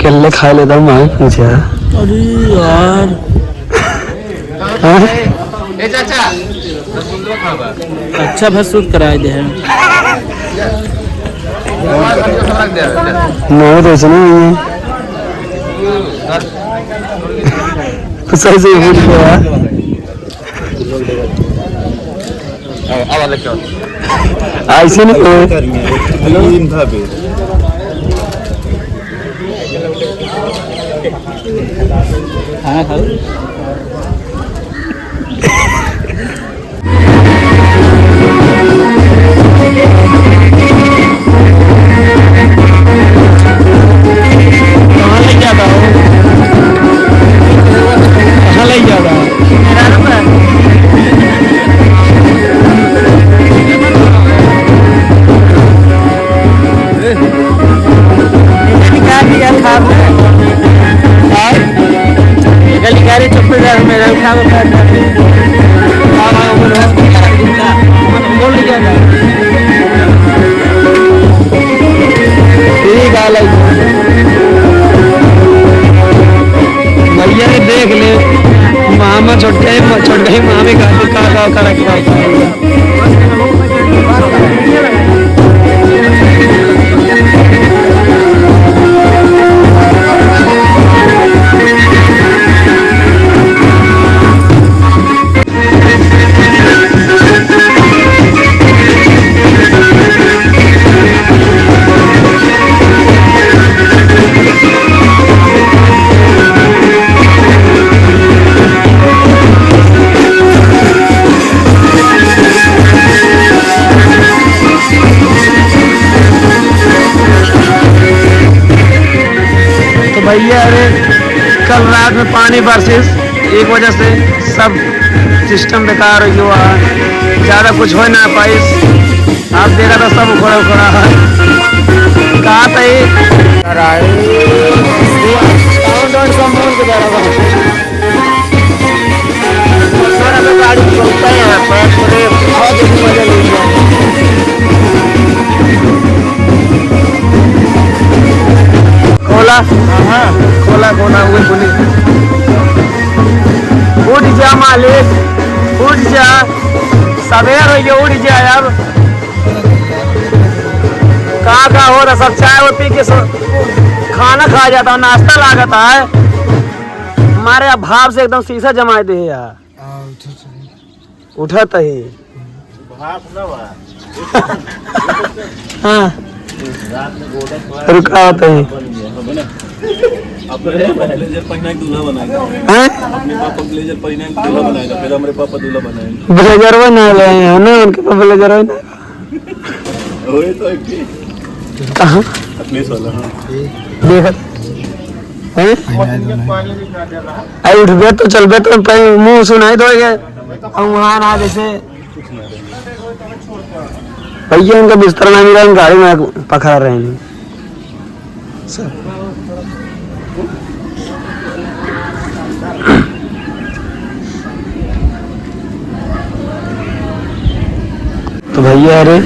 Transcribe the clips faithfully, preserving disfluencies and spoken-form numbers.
अकेले खाए लेता हूँ, माँ पूछा। अरे यार। हाँ? ए चाचा, रसगुल्ला खाबा? अच्छा भर सूट कराए दे है। नहीं तो ऐसे नहीं है। तो सही से बोल दो यार। आओ, आओ, लेके आओ। ऐसे नहीं हो। तीन था बे। हाँ, खाओ। कहाँ ले जाता हो? कहाँ ले जाता हो? निकाल दिया था आपने। हाँ? निकाल, निकाल, चप्पल डाल, मेरा उठा, उठा, उठा। हाँ, हाँ, बोलो। बोल दिया था। ठीक है, लाइक। भैया के देख ले, मामा छोटका ही, छोटका ही मामी का, का, का, का रखा है। तो भैया, अरे, कल रात में पानी बरसिस, एक वजह से सब सिस्टम बेकार हो गया है, ज्यादा कुछ हो ना पाइस। आप देखा था, सब उखड़ा उखड़ा है। कहा था ये? अरे, ये साउंड और सब मोड़ के जा रहा था। सर, अबे गाड़ी चलता है यहाँ पर, थोड़े बहुत ही मजा ले लिया। खोला, हाँ, खोला, खोला, वो बोली। उठ जा मालिक, उठ जा, सवेर हो गया, उठ जा यार। का का हो रहा सब, चाय वो पी के सो, खाना खा जाता है, नाश्ता लागत है। हमारे अभाव से एकदम शीशा जमाए दे यार। हाँ, उठो, चलो। उठत ही। हाँ। रुका होत ही। अपने ब्लेजर पहना के दूल्हा बनाएगा। हैं? अपने पापा ब्लेजर पहना के दूल्हा बनाएगा, फिर हमारे पापा दूल्हा बनाएंगे। ब्लेजर बना ले हैं ना, उनके पापा ब्लेजर बना। वही तो एक ही। कहाँ? अखिलेश वाला, हाँ। देख। हैं? आई उठबे तो चलबे तो पहले मुँह सुनाई दो ये। और वहाँ ना जैसे भैया उनका बिस्तर ना मिला, हम गाड़ी में पखा रहे हैं। सर। तो भैया, अरे,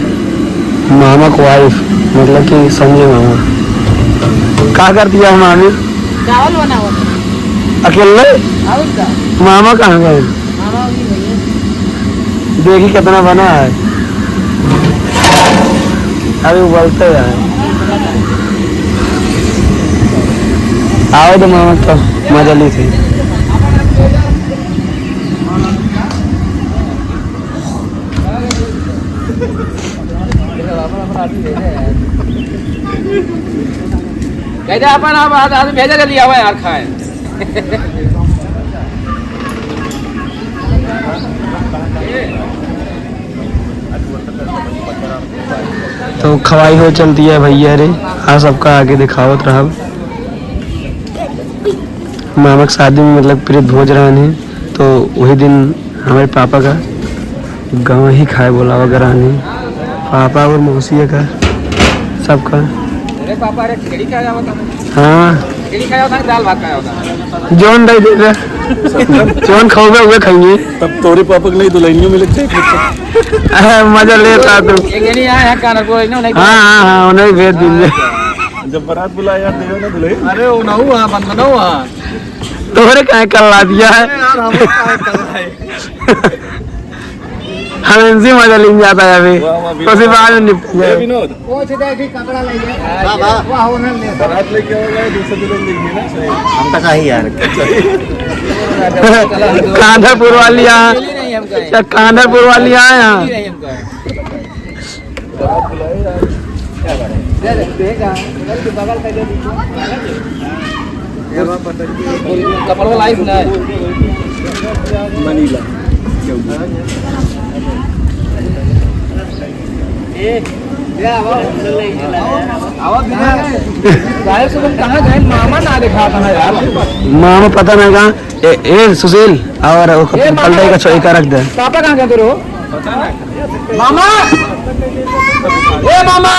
मामा को वाइफ, मतलब कि समझे मामा, का करती है मामी? चावल बनावत है। अकेले? और का? मामा कहाँ गए? मामा भी भैया। देखी कितना बना है, अभी उबलते हैं। आओ तो मामा तो मजा ली थी। कहते अपन आप आज, आज भेजा जल्दी आवा यार, खाए। तो खवाई हो चलती है भैया रे, आ सबका आगे दिखावत रहब। मामा के शादी में मतलब प्रीत भोज रहन है, तो वही दिन हमारे पापा का गाँव ही खाए बोलावा करानी, पापा और मौसी का, सबका। अरे पापा, अरे खिचड़ी खाया होता। हाँ। खिचड़ी खाया होता, दाल भात खाया होता। जौन दे दे रहे। जौन खाओगे, वह खाएंगे। तब तोरे पापा के लिए दुल्हनियों में लगते हैं। अरे, मजा लेता तू। एक जनी आया है कानपुर, इन्होंने हाँ, हाँ, हाँ, उन्हें भेज दीजिए। जब बारात बुलाए यार, देवे ना दुल्हन। अरे, वो ना हुआ, बंद ना हुआ। तोहरे काहे कल्ला दिया है? अरे यार, हम काहे कल्ला है? हम इनसे मजा लेने जाता है अभी। वाह, वाह, तो फिर बाद में निपट ए, जाए। विनोद। वो सीधा एक ही कपड़ा ले गया। वाह, वाह। वाह, वो ना ले। बारात लेके आओगे, दूसरे दुल्हन लेंगे ना, सही। हम तो चाहिए यार। कांधरपुर वाली यहाँ, क्या कांधरपुर वाली यहाँ, यहाँ? कपड़वा लाइफ ना है। मनीला। ए, साहेब से तुम कहाँ गए? मामा ना दिखा था यार। मामा पता नहीं कहाँ। ए, ए, सुशील, और वो ए, मामा। पलटा का छो-, एका रख दे। पापा कहाँ गए तेरे हो? मामा! ए मामा!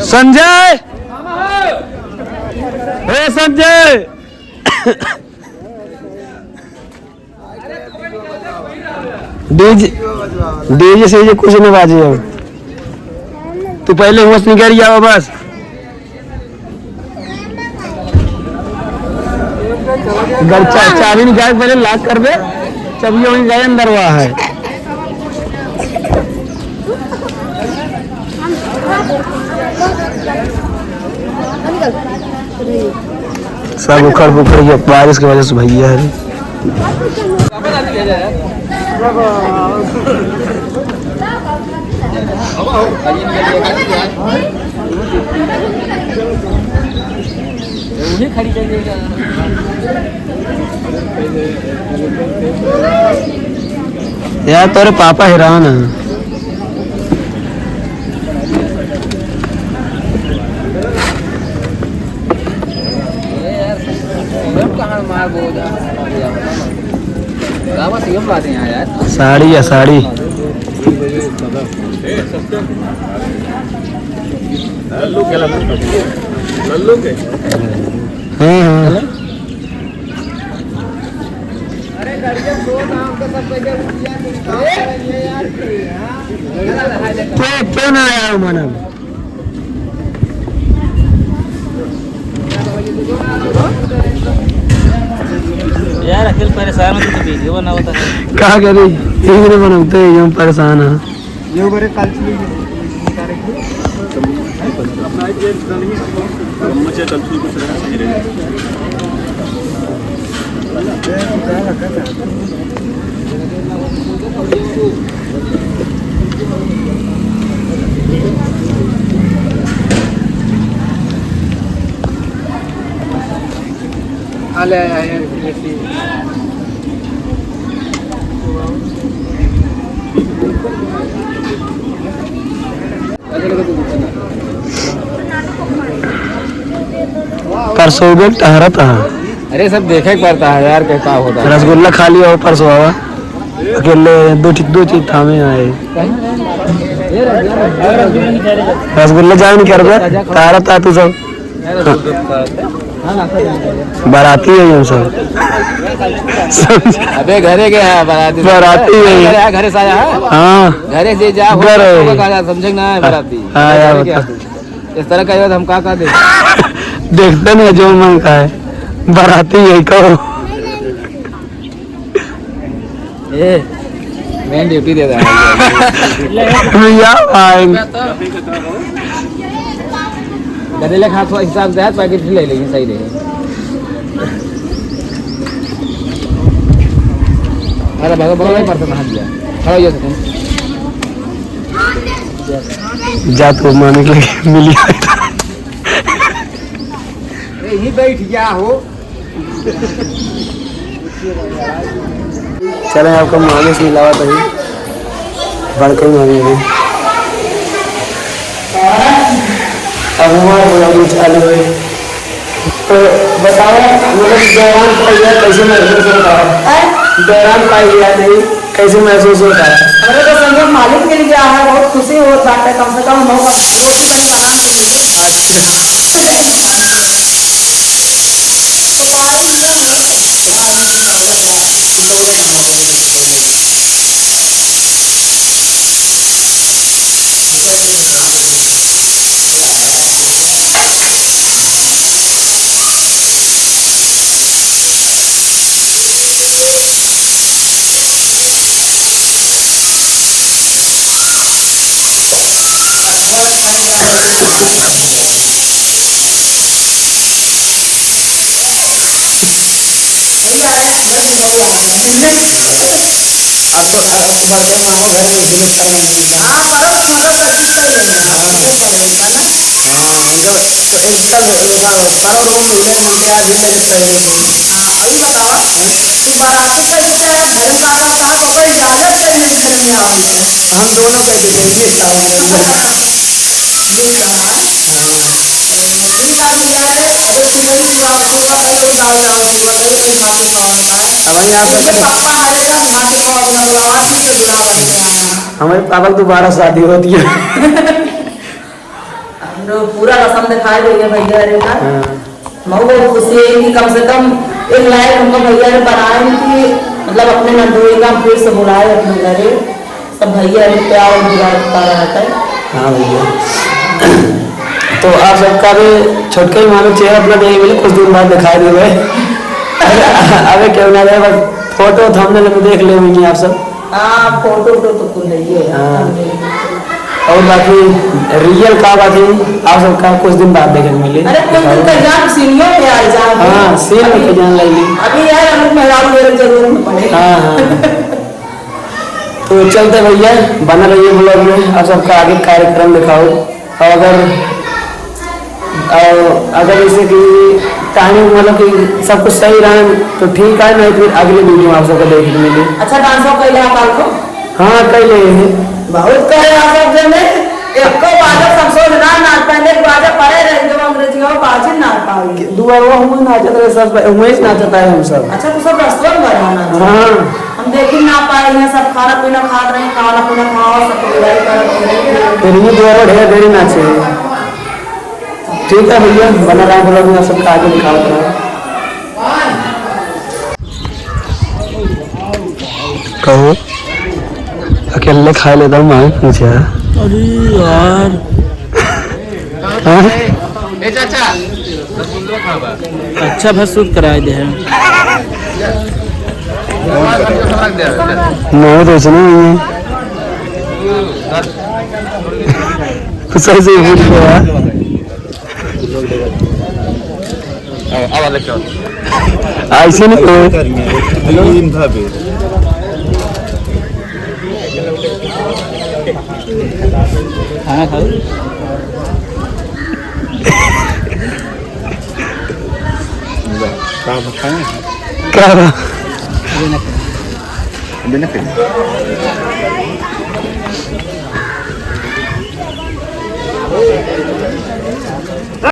संजय! ए संजय! डीजे, डीजे से ये कुछ नहीं बाजी हो। तू पहले हुआँ से निकल जाओ बस। अगर चा-, चाबी निकाल के पहले लॉक कर दे, चाबी वहीं जाए अंदर हुआ है। सब उखड़ पुखड़ गया बारिश की वजह से भैया है। यार, तोरे पापा हैरान है। साड़ी है, साड़ी। हाँ, हाँ। क्यों, क्यों ना आया हो मानव? यार, अखिल परेशान हो, तू तो वीडियो बनावत है। का करी? यही रे बनवते, हम परेशान हैं। ये बड़े कल चली गई। अपना एक चम्मच है, कल चली कुछ रहा, सही रहे। आ ले, आ, आ, आ, परसों के टहरत हा। अरे, सब देखे के पड़ता है यार, के का होता है। रसगुल्ला खा लिया हो परसों आवा। अकेले दो चीज, दो चीज थामे आए। रसगुल्ला जाए नहीं करबे, टहरत हा तू सब। बाराती है हम सब। अबे घरे गया है बाराती से। बाराती है। घरे, घरे से आया है? हाँ। घरे से जा, घर है। समझे ना है बाराती। हाँ यार, घरे गया बता। तू। इस तरह का हो तो हम का, का दे? देखते नहीं जो मन का है। बाराती है कहो। ए, main duty दे रहा है। भैया, आएंगे। गदेले खा थोड़ा हिसाब से पैकेट ले लेंगे, सही रहेगा। अरे भागो, भागो, भाई, पर्स कहाँ दिया? खड़ा हो जाओ तुम। जा तो मामी के लगे मिली। ए, यहीं बैठ गया हो। चले, आपका मामी से मिलावा तनी। बड़के मामी भी। अब हमारा बोला कुछ चालू है। तो बताओ, मतलब, दौरान पहिया कैसे महसूस होता है? हैं? दौरान पहिया नहीं, कैसे महसूस होता है? हमरे तो संजय मालिक मिल गया है, बहुत खुशी होत बाटे, कम से कम हम लोग का। हाँ, तो मतलब, मतलब, एकदम, एकदम, एकदम। हाँ, अभी बताओ, हाँ, अभी बताओ, हम्म। कि बाराती का दिन जाए, घर में बारात, कौन सा ज्यादा अच्छा दिन करने आओगे? हम दोनों के दिन, एक दिन का। दिन का, हाँ? हाँ। तो ठीक है, भैया, अरे, तो फिर वही बारात हुआ, तो फिर बारात हुआ, तो फिर बारात हुआ, तो फिर बारात हुआ। हमारे यहाँ तो उनके पापा आए हैं, हम बारात हुआ, फिर बारात हुआ, फिर बारात हुआ। हमारे पापा की दोबारा शादी होती है। हमरो पूरा रसम दिखाई देइहैं भैया रे का। हाँ। मऊ बहुत खुशी है कि कम से कम एक लायक हमका भैया रे बनाए कि मतलब अपने नंदोई का फिर से बुलाए अपने घरे। सब भैया रे प्यार और दुलार का रहता है। हाँ भैया। तो आप सबका भी छोटका ही मानो चेहरा अपना देखे मिले, कुछ दिन बाद दिखाई देवे। अबे क्यों ना रहे, बस फोटो thumbnail में देख लेंगे आप सब। हाँ, फोटो वोटो तो कुल है ही है। हाँ। और बाकी real का बात है, आप सबका कुछ दिन बाद देखे के मिले। अरे, कुछ दिन का जान सीनियो पे आ जाओ। हाँ, सीन में के जान ले ली। अभी यार, अमित मेहरारू मेरे जरूर में पड़े। हाँ, हाँ। तो चलते भैया, बना रहिए vlog में, आप सबका आगे कार्यक्रम दिखाओ। और अगर, और अगर जैसे कि timing, मतलब कि सब कुछ सही रहा तो ठीक है, नहीं फिर अगले video में आप सबको देखने मिले। अच्छा, dance कैले आप काल को? हाँ, कैले हैं। बहुत करे आप सब जने, एको बाजा सब सोच ना, ना पहले एक बाजा पड़े रहे, जो अंग्रेजी और बाजे ना पाई। दुआरवा हुए नाचत रहे सब, हुए नाचत आए हम सब। अच्छा, तो सब रस्तवा में बजा ना? हाँ। हम देखी ना पाए हैं, सब खाना पीना खात रहे, खाना पीना खाओ, सब enjoy करत रहे। फिर भी दुआरवा ढेर देरी नाचे। ठीक है भैया, बना रहा vlog में, आप सबका आगे दिखावत रहा। कहो, अकेले खा लेता हूँ, माँ पूछा। अरे यार। हाँ? ए चाचा, रसगुल्ला खाबा? अच्छा, बस सूप कराए दे है। नहीं, तो ऐसे नहीं है। कुछ ऐसे ही बोल रहा है। अब, अब अलग क्या? ऐसे नहीं हो। तीन भाभी। खाना खाओ। का खाना है? का बा? बिना खाए।